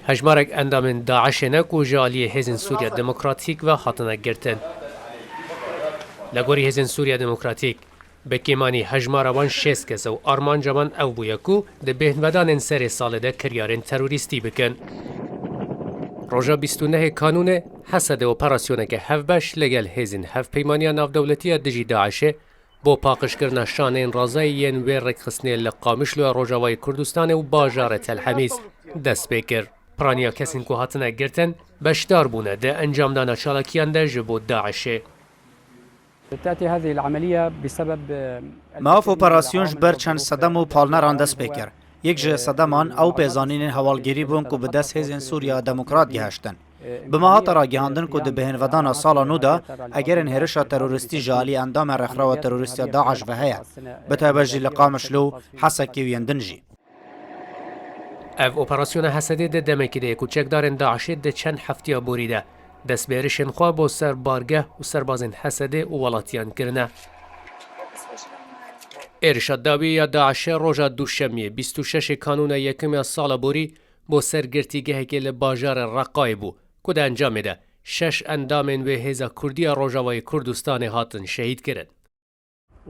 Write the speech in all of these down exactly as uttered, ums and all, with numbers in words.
Hejmarek endamên DAIŞê ne ku ji aliyê Hêzên Sûriya Demokratîk ve hatine girtin. Li gorî Hêzên Sûriya Demokratîk, bi kêmanî hejmara wan şêst kes e û armanca wan ew bûye ku di bêhnvedanên serê salê de kiryarên terorîstî bikin. Roja bîst û nehê Kanûnê, Hesedê operasyoneke hevbeş li gel Hêzên Hevpeymaniya Navdewletî ya dijî DAIŞê bo paqijkirina şaneyên razayî yên wê rêkxistinê li Qamişloya Rojavayê Kurdistanê û bajarê Tel Hemîs dest pê kir. Piraniya kesên ku hatine girtin, beşdar bûne di encamdana çalakiyan de ji bo DAIŞê. تأتي هذه العملية بسبب Maf operasyon ji ber çend sedem û palneran dest pê kir. Yek ji sedeman ew pêzanînên hewalgirî bûn ku bi dest Hêzên Sûriya Demokrat gihiştin. Bi me hate ragihandin ku di bêhnvedana sala nû de egerên hêrişa terorîstî ji alî endamên rêxirawa terorîst ya DAIŞ ve heye, bi taybet jî li Qamişlo û Hesekê û yên din jî. Ev operasyona Hesedê di demekî de ye ku çekdarên DAIŞê di çend heftiya borî de dest bi êrişên xwe bo ser bargeh û serbazên Hesedê û welatiyan kirine. Êrişa dawî ya DAIŞê roja Duşemiyê bîst û şeş Kanûna yekim ya sala borî bo ser girtîgehekê li bajarê Reqayê bû ku di encamê de şeş endamên wê hêza Kurdî ya Rojavayê Kurdistanê hatin şehîdkirin.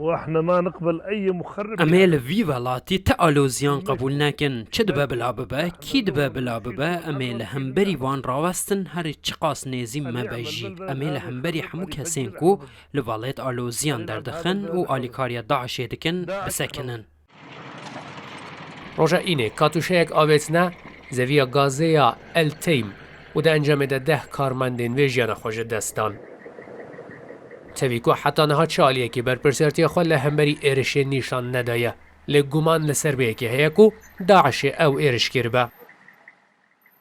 واحنا ما نقبل اي مخرب Em ê li vî welatî ti aloziyan qebûl nekin. Çi dibe bila bibe, kî dibe bila bibe, em ê li hemberî wan rawestin, herî çiqas nêzî me be jî. Em ê li hemberî hemû kesên ku li welêt aloziyan derdixin û alîkariya DAIŞê dikin, bisekinin. Roja Înê katûşeyek avêtine zeviya gazê ya El Teym û di encamê de deh karmendên wê jiyana xwe ji dest dan. Tevî ku heta niha çi aliyekî berpirsiyartiya xwe li hemberî êrişê nîşan nedaye, lê guman li ser vê yekê heye ku DAIŞê ew êriş kiribe.